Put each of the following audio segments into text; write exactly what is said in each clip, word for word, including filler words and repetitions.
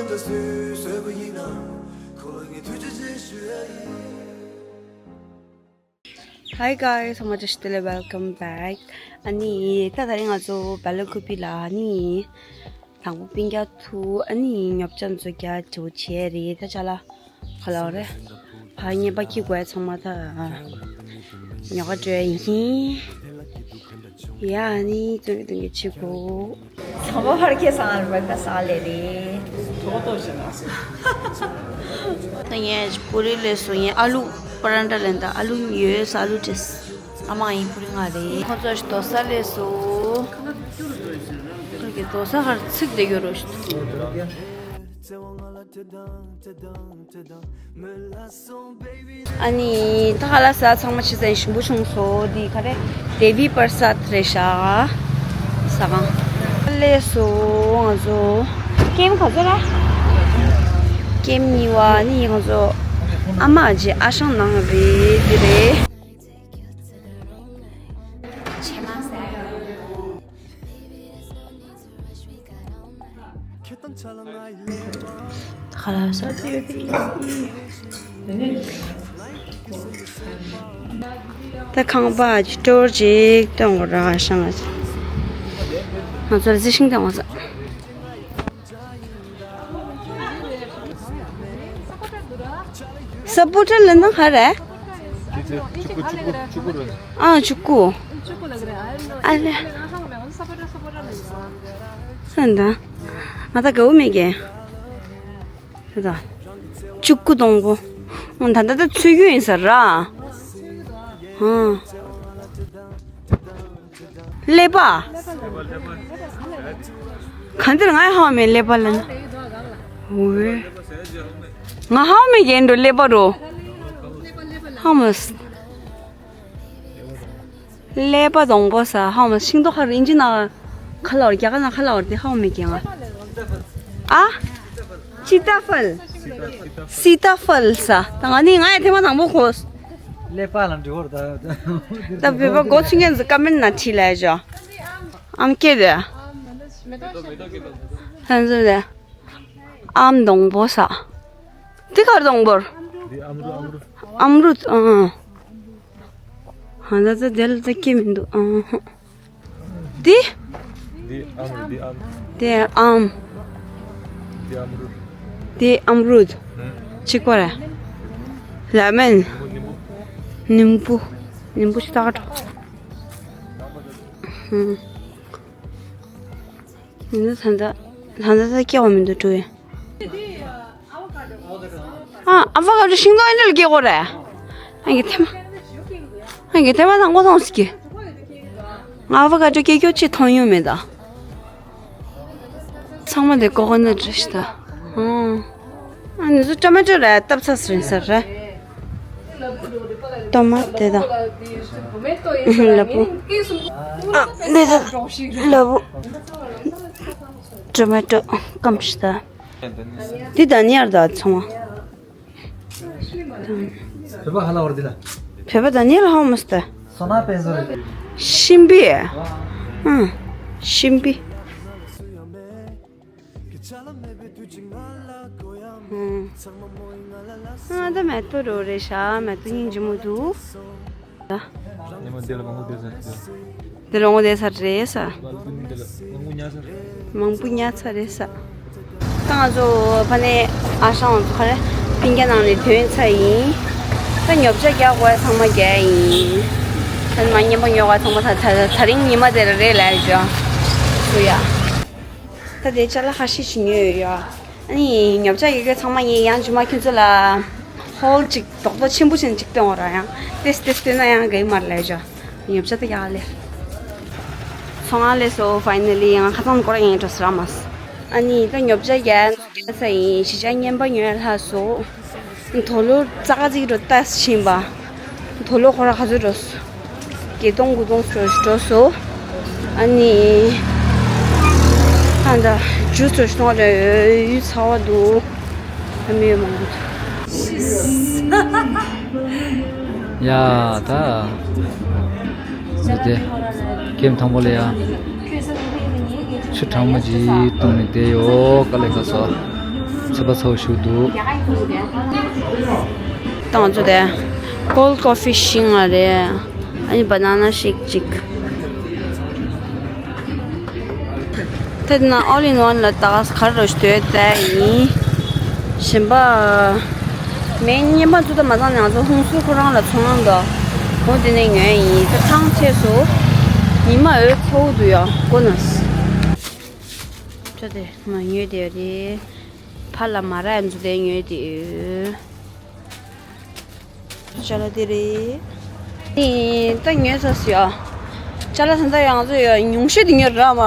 Hi guys, ཚང་མ་བཀྲ་ཤིས་བདེ་ལེགས། Welcome back. ཨ་ནི་ད་དེ་རིང་ང་ཚོ་སྦེལ་ཀོབ་ལ་ཨ་ནི་དང་པོ་སྤུན་ཀྱག་ཐུག་ཨ་ནི་ཉོ་ཆ་ཚོ་རྒྱག་འགྲོ་བྱས་རེད། ད་ཅ་ལག་ག་ལ་རེད། ཕ་ཉེས་པ་ཁྱི་དགོས་ཚང་མ་ད་ཉོ་ག་འགྲོ་ཡིན། ཡ་ཨ་ནི་ཙོ་རི་དུང་གི་ཆི་གོ། ཚང་མ་ཕར་ཁེ་སང་རུ་བ་ས་ལེ་རེད། ད་ངས་པུ་རི་ལས་སོ་ཡིན། ཨ་ལུ་པ་རན་ཏྲ་ལེན་ད་ཨ་ལུ་ཡོད་ས་ཨ་ལུ་ཏྲེས། ཨ་མ་ཡིན་པུ་རི་ང་རེད། ཁོ་ཚོ་རྡོ་ས་ལས་སོ། ཁ་གི་རྡོ་ས་ཧར་ཚིག་དེ་ཡོད་རོ་ཞིག་ཨ་ནི་ད་ཧ་ལ་ས་ཚང་མ་ཕྱི་ཚན་ཞིམ་པོ་བྱུང་སོ། འདི་ག་རེ་དེ་བི་པར་སཱད་རེད་ཤག་ས་ཁང་ལས་སོ། ང་ཚོ་ཀེམ་ག་ཚོད་ར་ཀེམ་གཉིས་པ་ནི་ང་ཚོ་ཨ་མ་རྗེ་ཨ་ཞང་ནང་རེད། འདི་རེད། ད་ཁང་པ་ཅིག་སྤྲོ་བོར་ཅིག་སྟོན་དགོས་ར་ཤང་ང་ཚོ་རྩི་ཤིང་སྟོན་དགོས་ས། ས་པོ་ཊ་ལ་ནི་ག་རེ། ཨ་ཅུ་ཀུ། ཨ་ལེ། ཧན་ད། ང་ད་གའུ་མེད་ཀྱེ། ད་ཅུ་ཀུ་སྡོང་པོ། ད་ད་ད་ཚུད་རྒྱུ་ཡིན་ས་ར། ཧང་། ཀླད་པ། གང་འདིར་ང་ཧ་མེད་ཀླད་པ་ལ་ན། འོ། ང་ཧ་མེད་རྒན་འགྲོ་ཀླད་པ་རོ། ཧ་མ། ཀླད་པ་སྡོང་པོ་ས་ཧ་མ་ཤིང་ཏོག་ཧ་རུ་ཨིན་ཇི་ན་ཁ་ལ་བར་རྒྱ་ག་ན་ཁ་ལ་བར་དེ་ཧ་མེད་རྒན་ང་། ཨ། སི་ཏ་ཕལ། སི་ཏ་ཕལ་ས་ད་ང་ནི་ང་ཡ་ཐེ་མ་དང་པོ་གོ། ཀླད་པ་ལ་འབྲི་བར་ད། ད་བོད་པ་གོ་ཚུལ་ངན་ཟི་ཀ་མེན་ན་ཁྲིད་ལ་ཡ་ཇོ། ཨམ་སྐད་དེ། ཧན་ཟི་དེ། ཨམ་སྡོང་པོ་ས། དེ་གར་སྡོང་པོར། འདི་ཨམ་རུ་ཨམ་རུ། ཨམ་རུ་ཨང་། ཧན་ད་ད་དེ་ལ་ད་སྐད་མི་འདུག་ཨང་། འདི། འདི་ཨམ་རུ་འདི་ཨམ། དེ་ཨམ། འདི་ཨམ་རུ། དེ་ཨམ་རུ། ཧུམ། གཅིག་པ་རེད། ལ་མན། ཉིམ་བུ། ཉིམ་བུ་ཞིག་ཏག་འགྲོ། ཧུམ། ཉིན་ད་ད་ད་ད་སྐྱེ་བ་མི་འདུག་འགྲོ་ཡ། ཨ་ཨ་བ་ག་ཤིང་ཏོག་ཨེ་འདྲ་ལ་སྐྱེ་གོ་རེད། ཨ་གི་ཐེ་མ། ཨ་གི་ཐེ་མ་དང་གོ་ཐོང་སི་ཀི། ང་ཨ་བ་ག་ཅོ་སྐྱེ་སྐྱོ་ཅི་མཐོང་ཡོང་མེད་ད། ཚང་མ་དེ་ཀོ་ཀོ་ནཊ་རེད་ཤི་ད། ཨང་། ཨ་ནི་ཚོ་ཊོ་མེ་ཊོ་རེད་སྟབས་ཚ་སུ་ཡིན་ས་རེད། ཊོ་མ་དེ་ད། ལ་བུ། ཨ་ནི་ད་ལ་བུ། ཊོ་མེ་ཊོ་སྐམ་ཤི་ད། འདི་ད་ནི་ཡར་ད་ཚང་མ། བོད་པ་ཧ་ལ་བར་འདི་ལ། བོད་པ་ད་ནི་ལ་ཧ་མ་སྟ། སོ་ན་པེ་ཟོ་རེད། ཤིང་པི། ཨང་། ཤིང་པི། ཨང་། ཨ་ད་མེ་ཏོག་རོ་རེད་ཤག་མེ་ཏོག་སྙིང་རྗེ་མོ་འདུག་ཉི་མ་འདི་ལ་མང་པོ་བསྡད་ས་རེད། འདི་ལ་ངོ་བསྡད་ས་རེད་ས། ལ་ལུ་ཀུན་འདི་ལ་མང་པོ་ཉར་ས་རེད། མང་པོ་ཉར་ས་རེད་ས། ད་ང་ཚོ་ཕ་ནས་ཨ་ཞང་ཚོ་ག་རེ་སྤུན་ཀྱག་ནང་ནས་ཐོན་ཚར་ཡིན། ད་ཉོ་ཆ་རྒྱག་དགོས་ཚང་མ་རྒྱག་ཡིན། ད་མ་ཉན་པ་ཉོ་ག་ཚང་མ་ད་ད་ད་རིང་ཉི་མ་དེ་རེད་ལབ་ཡོད་ཅོ། སུ་ཡ། ད་དེ་ཅ་ལག་ཁ་ཤས་ཤིག་ཉོས་ཡོད་ཡ། ཨ་ནི་ཉོ་ཆ་ཡི་གེ་ཚང་མ་ངས་ཡང་ཇུ་མ་ཁྱོད་ཚོ་ལ་ཧོལ་ཅིག་རྡོག་རྡོག་ཆེན་པོ་ཞིག་ཅིག་སྟོན་འོ་ར་ཡང་ཏེས་ཏེས་སྟོན་ན་ཡང་གའི་མར་ལས་ཇོ། ཉོ་ཆ་ད་ཡག་ལེ། ཚོང་ང་ལས་སོ་ཕའི་ནལ་ལི་ཡང་ཁ་ཚང་སྐོར་ཡང་འགྲོ་སི་ར་མ་སི། ཨ་ནི་ད་ཉོ་ཆ་རྒྱག་ས་ཡིན་གཞིས་ཆགས་རྔན་པ་ཉོ་ཡ་ལྷག་སོ། དོ་ལོ་ཙག་ཙིག་འགྲོ་ལྟ་ཕྱིན་པ། དོ་ལོ་ཁོ་ར་ག་ཚོད་འགྲོ་སོ། བརྒྱད་སྟོང་དགུ་སྟོང་འགྲོ་འགྲོ་སོ། ཨ་ནི། ཨ་ད་ཇུས་འགྲོ་ཞིག་གཏོང་རེ་ཡོད་ཚ་བ་འདུག་ཨ་མི་ཡོད་མང་པོ་འདུག་ཡ་ད། འདི་དེ། ཀེམ་དང་པོ་ལ་ཡ། ཆུ་གྲང་མོ་ཅིག་བཏུང་ནས་བསྡད་ཡོད་དཀའ་ལས་ཁག་སོ། ཚོད་པ་ཚ་བོ་ཞིག་འདུག་ད་ང་ཚོ་དེ་cold coffee ཤིང་ང་རེད། ཨ་ནི་banana shake ཅིག་ད་དེ་ན་all in one ལ་ད་ག་རོ་ཞིག་ལྟོས་ད་ཡིན། གཞན་པ། མེ་བསྙེན་པ་ཚོ་ད་མ་ཚང་ནས་ང་ཚོ་ཧུང་སུར་ཁོ་རང་ལ་ཚོང་ལམ་དུ་འོ་དེ་ནས་ཉོས་ཡིན། ད་ཐང་ཆད་སོང་། ཉི་མ་འོད་ཚ་བོ་འདུག་ཡ་ཀོ་ནས། ད་དེ་ང་ཉོས་དེ་རེད། ཕ་ལ་མ་ར་ཡ་འཛུ་དེ་ཉོས་དེ་ཡོད། ཅ་ལག་དེ་རེད། ནི་ད་ཉོས་ཚར་སོང་ཡ། ཅ་ལག་ད་ལྟ་ཡང་ཚོ་ཡ་ཉུང་ཤོས་དེ་ཉོས་ར་མ།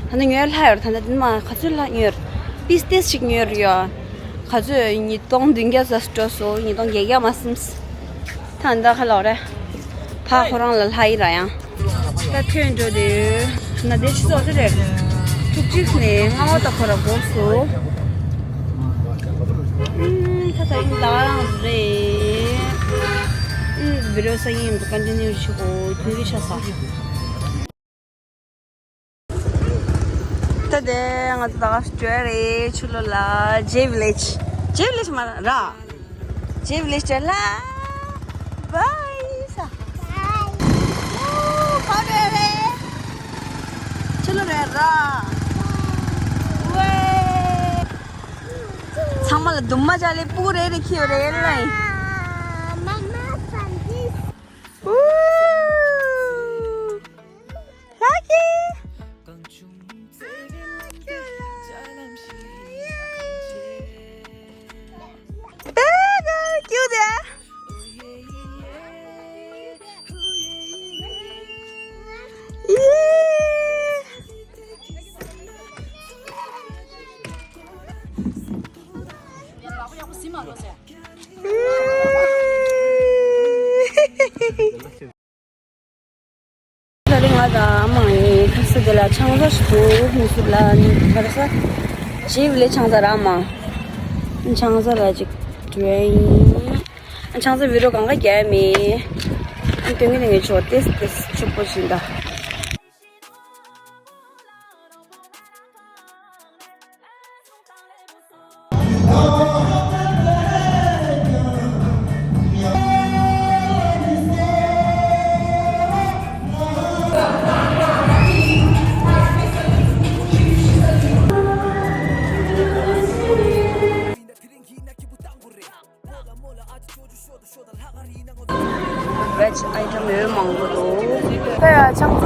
ད་ལྟ་ཉོས་ལྷག་ཡོད་ར། ད་ལྟ་དེ་མ་ག་ཚོད་ལྷག་ཉོས་ར། པིས་ཏེས་ཅིག་ཉོས་ར་ཡ། ག་ཚོད་ཉིས་སྟོང་བདུན་བརྒྱ་ཙམ་སྤྲོད་སོང་། ཉིས་སྟོང་བརྒྱད་བརྒྱ་མ་ཟིན། ད་ད་ག་ལོག་རེད། ཕ་ཁོ་རང་ལ་ལྷག་ཡིན་ར་ཡང་། ད་ཐོན་འགྲོ་དེ་ཡོད། ན་དེ་ཆུ་ཚོད་དེ་རེད། དྲུག་གཅིག་ནས་ལྔ་པ་ད་ཁོ་ར་འགོར་སོང་། ཨུམ། ད་ད་ཡིན་ད་རང་རེད། ཨུམ། བི་རོ་ས་ཡིན་འདུག continue བྱེད་དགོས་དུས་རེ་ཆ་ས། ད་དེ་ང་ཚོ་ད་ག་བྲོས་རེད། ཆུ་ལོ་ལ་J Village། J Village མ་ར། J Village བྲོས་ལ། Bye ས། ཨོ་ག་རེ་རེད། ཆུ་ལོ་རེད་ར། ཝེ། ཚང་མ་ལ་དུམ་མ་ཅ་ལེ་སྤུ་གུ་རེ་རེ་ཁྱེར་རེད་ལ། ཨུ། Lucky. Baby, cute, eh? Yeah. ད་རིང་ང་དང་ཨ་མ་ཡིན་ཁ་ས་དེ་ལ་ཆང་ས་ཞིག་འདུག་ཧུན་སུར་ལ་ནི་ཁ་ས་ཇིབ་ལས་ཆང་ས་ར་མ། ཆང་ས་ལ་ཅིག་བྲོས་ཡིན། ཆང་ས་བི་རོ་གང་ག་རྒྱག་མེད། སྟོན་གི་ནི་ངས་ཆོག་ཏེས་ཏེས་ཆོག་པོ་ཞིག་འདའ། Veg item ཡོད་མང་པོ་འདུག་ད་ཡ་ཆང་ས་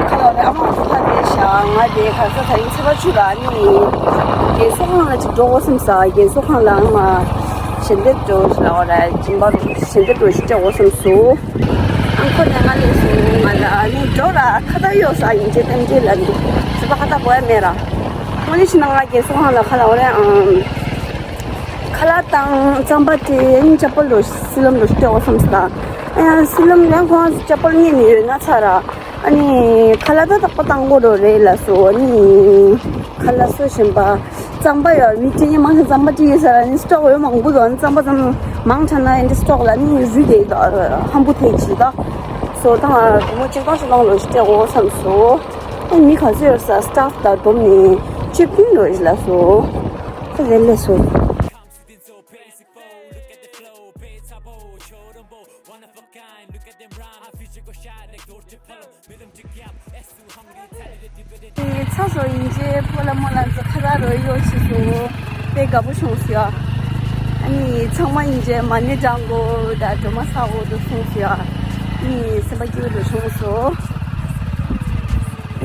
ཁ་ལ་རེ་ཨ་མ་ཚོ་ཁ་དེ་ཤ་ང་དེ་ཁ་ས་ད་ཡིན་ཚེ་བ་ཆུ་ར་ནི་རྒན་གསོ་ཁང་ལ་ཅིག་འགྲོ་དགོས་བསམ་ས། རྒན་གསོ་ཁང་ལ་ཨ་མ་ཞལ་འདེབས་འགྲོ་ཞིག་ལ་བ་ར་སྦྱིན་པ་ཞལ་འདེབས་འགྲོ་ཞིག་སྤྲད་དགོས་བསམ་སོང་། ཨ་ཁོ་ནས་ང་ལས་སོང་ང་ལ་ནི་འགྲོ་ར་ཁ་ད་གཡོ་ས་ཡིན་ཅེ་ཏན་ཅེ་ལ་འདུག་ཚེ་བ་ཁ་ད་གོ་ཡ་མེད་ར། དངོས་གནས་བྱས་ན་ང་རྒན་གསོ་ཁང་ལ་ཁ་ལ་བ་ར་ཨང་། ཁ་ལག་དང་རྩམ་པ་དེ་ཨ་ནི་ཅ་པལ་རོ་སི་ལམ་རོ་སྟེ་འོ་བསམ་སོང་། ཨ་ཡང་སི་ལམ་ཡང་ཁོང་ཅ་པལ་རྙེད་ནི་ཡོད་ན་ཚ་ར། ཨ་ནི་ཁ་ལག་ད་དག་པ་བཏང་དགོས་རོ་རེད་ལ་སོ། ཨ་ནི་ཁ་ལག་སོ་བཞིན་པ་རྩམ་པ་ཡོད་མི་དེ་ཉིད་མང་ཆེ་རྩམ་པ་དེ་ཡོད་ས་ར། ཨ་ནི་སི་ཊོག་ཡོད་མང་པོ་འདུག་ཨ་ནི་རྩམ་པ་ཙམ་མང་ཆ་ན་ཨ་ནི་སི་ཊོག་ལ་ཨ་ནི་རུས་དེ་ཧམ་པོ་ཐེ་ཅི་ད་སོ་དང་བུ་མོ་གཅིག་སྟོང་ཞིག་ལོང་རོ་སྟེ་འོ་བསམ་སོང་། ཨ་ནི་མི་ག་ཚོད་ཡོད་ས་སི་ཊཕ་དང་བསྡོམས་ནས་བཅུ་བདུན་རོ་ཞིག་ལ་སོ། ཁ་ལེ་ལེ་སོ། ཚ་སོ་ཡིན་ཅེ་ཕོ་ལ་མོ་ལ་ཚོ་ཁ་ར་རོ་ཡོ་ཆི་སོ་དཔེ་དགའ་པོ་བྱུང་སོ་ཡ། ཨ་ནི་ཚང་མ་ཡིན་ཅེ་མ་ཎི་བགྲང་གོ་ད་སྒྲོལ་མ་ས་འོ་དུ་སོང་སོ་ཡ། ཨ་ནི་སེམས་པ་སྐྱིད་པོ་བྱུང་སོ།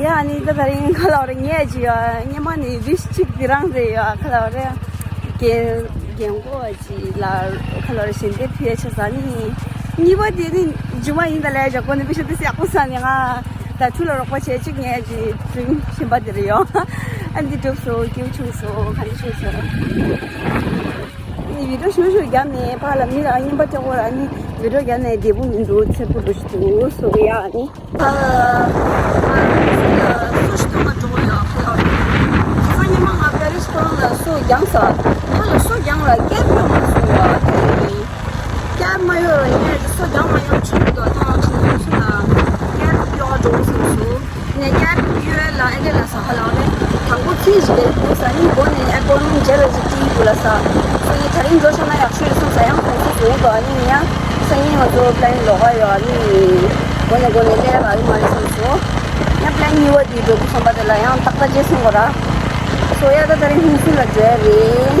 ཡ་ཨ་ནི་ད་ད་རིང་ཁ་ལ་བ་རེ་ཉལ་ཅི་ཡ་སྙེ་མ་ནི་རིས་གཅིག་དེ་རང་རེད་ཡ་ཁ་ལ་བ་རེ་རྒན་རྒན་གོ་བ་ཅི་ལ་ཁ་ལ་བ་རེ་ཞལ་འདེབས་ཕུལ་ཡ་ཆ་ས་ནི་གཉིས་པ་དེ་ནི་རྒྱུ་མ་ཡིན་ད་ལས་བཞག་གོ་ནི་པི་ཤ་དེ་སེ་ཡག་པོ་ས་ནི་ང་ད་ཐུ་ལ་རོགས་པ་བྱས་གཅིག་ཉལ་ཅི་དྲིན་ཆེན་པ་དེ་རེད་ཡོ། ཨ་འདི་གྲུབ་སོ་སྐྱིད་བྱུང་སོ་ག་འདི་བྱུང་སོ། ཨ་ནི་བི་ཌིའོ་ཞུ་ཞུ་རྒྱབ་ནས་ཕར་ལ་མི་ལ་རྔན་པ་སྤྲད་གོ་ར་ཨ་ནི་བི་ཌིའོ་རྒྱབ་ནས་བདེ་པོ་མི་འདུག་ཚེ་པོ་འདུག་ཞུ་འདུག་སོ་གི་ཡ་ཨ་ནི། ཨ་སོ་ཞིག་ཐོག་མ་འགྲོ་གི་ཡོད་ཁ་ལག་རེད། ཁ་སང་ཉི་མ་ང་པེ་རི་སི་ཁོ་རང་ལ་སོ་རྒྱང་ས་ཁ་ལ་སོ་རྒྱང་ལ་ཀེབ་ཡོང་མ་སོང་བ་དེ་ཀེབ་མ་ཡོང་ར་ཉེ་རེ་སོ་རྒྱང་མ་ཡོང་ཆུ་མི་འདུག་ཐང་ཆུ་མི་སོང་ལ་ཀེབ་གཡོག་ག་འགྲོ་སོང་སོ། ནས་ཀེབ་གཡོལ་ལ་ཨེ་འདྲ་ལ་ས་ཁ་ལག་རེད། དང་པོ་ཚིག་ཞིག་རེད་འདུག་ས་ནི་སྒོ་ནས་ཨེ་པོ་ནི་མཇལ་ལ་ཅིག་ ལ་ས། སང་ཉིན་དེ་རིང་འགྲོ་ཆོག་ན་ཡག་ཤོས་རེད་བསམ་ས། ཡང་ཁོང་ཚོ་འགྲོ་འདུག་ཨ་ནི་ཡང་སང་ཉིན་ང་ཚོ་པི་ལེན་ལོག་ག་ཡོད། ཨ་ནི་འགོ་ནས་འགོ་ནས་སླེབས་ཨ་ནི་མ་རེད་བསམ་སོང་། ཡང་པི་ལེན་གཉིས་པ་དེ་འགྲོ་དུས་ཙམ་པ་དེ་ལ་ཡང་ཏག་ཏག་བྱས་སོང་གོ་ར། སོ་ཡ་ད་དེ་རིང་ཧུན་སུར་ལ་འགྲོ་ཡ་རེད།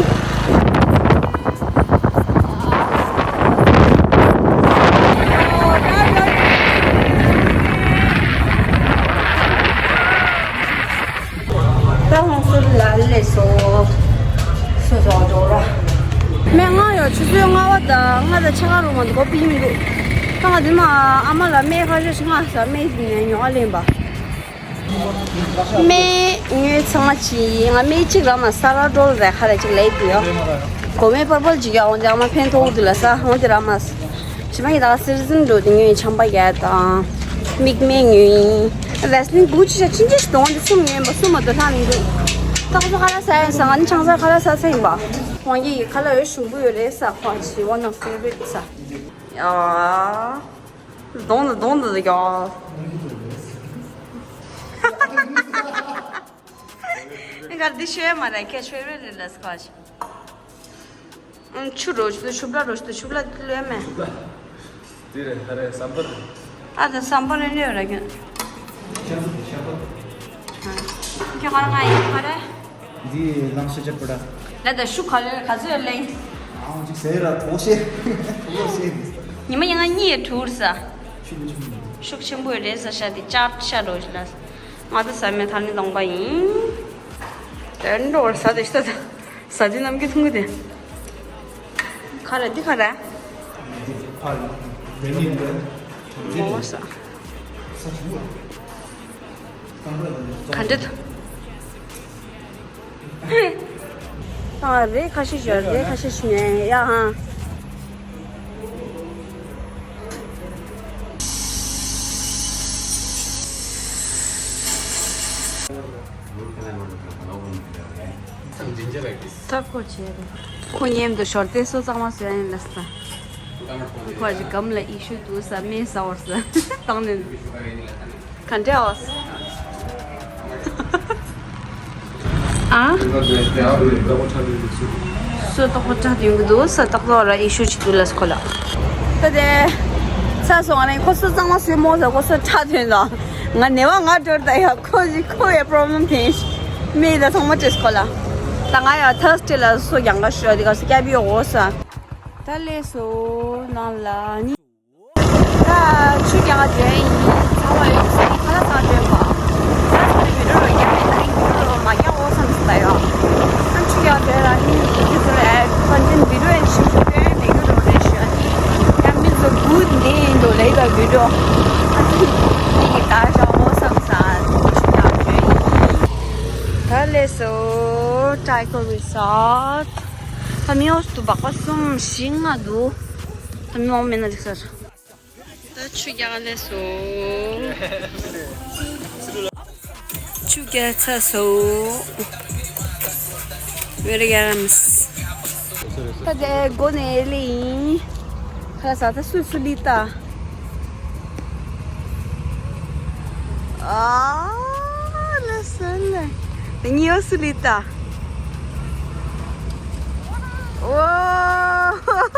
ད་ཧུན་སུར་ལ་སླེབས་སོང་། སོ་སོ་འགྲོ་ར། སྨན་ང་ཡོད། ཆུ་ཚོད་ལྔ་པ་དང་ལྔ་དང་ཕྱེད་ཀ་རུ་མ་འདུག་གོ་པི་མི་འདུག་ད་ང་དེ་མ་ཨ་མ་ལ་སྨན་ཁ་ཤས་ཤིག་ང་ས་སྨན་ནས་ཉོ་བ་ལེན་པ། སྨན་ཉོས་ཚང་མ་ཅི་ང་སྨན་གཅིག་རག་མ་ས་ར་ཌོལ་རེད་ཁ་རེད་ཅིག་ལས་དུ་ཡོད། གོ་མེ་པར་པལ་ཅིག་ཡོད། འོན་ཏེ་ཨ་མ་ཕན་ཐོགས་འདུག་ལ་ས་འོན་ཏེ་རག་མ་ས། ཞི་མ་ཡི་དྭགས་སིར་འཛིན་འགྲོ་དེ་ཉོས་ཡིན། ཆམ་པ་རྒྱག་དང་མིག་སྨན་ཉོས་ཡིན། བེ་སི་ལིན་བུ་ཅི་ཤ་ཅི་འཇིགས་གཏོང་དེ་གསུམ་ཉོས་པ་གསུམ་མ་གཏོགས་ལྷག་མི་འདུག་ད་ཁོ་ཚོ་ཁ་ལག་ཟ་ཡིན་ས། ང་ནི་ཆང་ས་ཁ་ལག་ཟ་ས་ཡིན་པ། ཝང་གི་ཁ་ལག་ཡོད་ཞིམ་པོ་ཡོད་རེད་ས། ཁོ་ཅི་one of favorite ས། ཡ། གདོང་དུ་གདོང་དུ་ཡ། ཨེ་གར་འདི་ཤོད་མ་རེད། catch favorite རེད་ལ་ས་ཁོ་ཅི། ཆུ་རོ་ཆུ་ཆུ་བླ་རོ་ཆུ་ཆུ་བླ་ལོས་མེད། དེ་རེད་ཧ་རེད་སམ་བར་རེད། ཨ་ད་སམ་བར་རེད་ལོས་ར་ཁྱོད། ཤམ་བུ་ཤམ་བུ། ཁྱོད་ག་ར་ང་ཡིན་ག་རེད། འདི་ལང་སོ་ཅེ་པུ་ད། ལ་ད་ཤུ་ག་ལེ་ག་ཚོད་ལེ། ཨང་ཅིག་ཟེར་ར་ཐོག་ཤེ་ཐོག་ཤེ། ཉི་མ་ཡང་ང་གཉིད་ཡེ་འཁྲུག་ས། ཤུགས་ཆེན་པོ། ཤུགས་ཆེན་པོ་རེད་ས་ཤ་དེ་ཅར་ཤ་རོ་ལ། ང་ཚོ་ཟ་མའི་ཐ་ནི་གདོང་པ་ཡིན། དོན་འགྲོ་བར་ཟ་དེ་ཤ་ཟ་དེ་ནམ་རྒྱུན་འཐུང་གི་དེ། ཁ་ར་འདི་ཁ་ར། འདི་ཕར་འདི་ནི་འདི། མོ་ས། ག་འདྲ་འདུག་ཨ་རེ་ཁ་ཤས་ཤོར་རེ་ཁ་ཤས་ཤོར་ཡ་ཧ། ཐབ་ཁོ་བྱས་རེད། ཁོ་མཉམ་དུ་ཞོར་ཏེ་སོ་གཙང་མ་བཟོས་ཡིན་ལ་ས། ཁོ་ཅི་གམ་ལ་ཨི་ཤུ་འདུག་ས་སྨན་ཟ་བར་ས་བཏང་ནས། ག་འདྲ་འོ། ཨ། སོ་ཏོག་པོ་ཁྲག་ཐོན་གི་འདུག་ས་ཏག་ཏག་ལ་ཨི་ཤུ་ཅིག་འདུག་ལ་ཁོ་ལ། ད་དེ། ཚ་སོང་ང་ནི་ཁོ་སོ་གཙང་མ་སོས་མོ་ཟ་ཁོ་སོ་ཁྲག་ཐོན་དང་། ང་ནེ་བ་ང་འགྲོར་ད་ཡ་ཁོ་ཞིག་ཁོ་ཡ་པོ་རོབ་ལེམ་ཐེན་ཤི། མི་ད་ཚང་མ་ཅེས་ཁོ་ལ། ད་ང་ཡ་ཐར་སི་ཌེ་ལ་སོ་རྒྱང་ག་ཤོ་དེ་ག་སོ་སྐྱ་བི་འོ་ས། ད་ལས་སོ་ནང་ལ་ནི། ད་ཆུ་རྒྱག་ག་འདོན་ཡིན། ཚ་བ་ཡོད་ས་ནི་ཁ་ལག་ཚང་འདོན་པ། ད་ཚ་བའི་བི་ཌིའོ་རོ་རྒྱག་མེད་ད་རིང་བི་ཌིའོ་རོ་མ་རྒྱག་འོ་བསམ་སོང་ད་ཡོད། ཨ་ཆུ་རྒྱག་ག་འདོན་ར་ནི་ཡིན་གྱི་ཚོ་རེད། ཀོན་ཊེན་བི་ཌིའོ་ཡང་ཞིབ་ཞིབ་སྟོན་མེད་གི་རོ་རེད་ཞུ་ཨ་ནི། ཡང་མི་ཚོ་གུ་འདི་ཡིན་འདུག་ལེ་ད་བི་ཌིའོ། ཨ་ནི་ཡིན་གྱི་ད་ཞག་འོ་བསམ་ས་ཆུ་རྒྱག་ག་འདོན་ཡིན། ད་ལས་སོ་ཊྲའི་ཀལ་རི་སོར་ཊི། ད་མི་འོ་སུ་འདུག་སྦག་པ་གསུམ་བཞི་ལྔ་འདུག་ད་མི་འོ་མེད་ན་འགྲིག་ས་རེད། ད་ཆུ་རྒྱག་ལས་སོ། ཆུ་རྒྱག་ཚར་སོང་། ཝེ་ལི་ཀེ་རམ་སི། ད་དེ་སྒོ་ནས་ལེ་ཡིན། ཁ་ལག་ཟ་ད་སུ་སུ་ལི་ད། ཨ་ལ་སོ་ལ། ཉི་འོ་སུ་ལི་ད། ཨོ།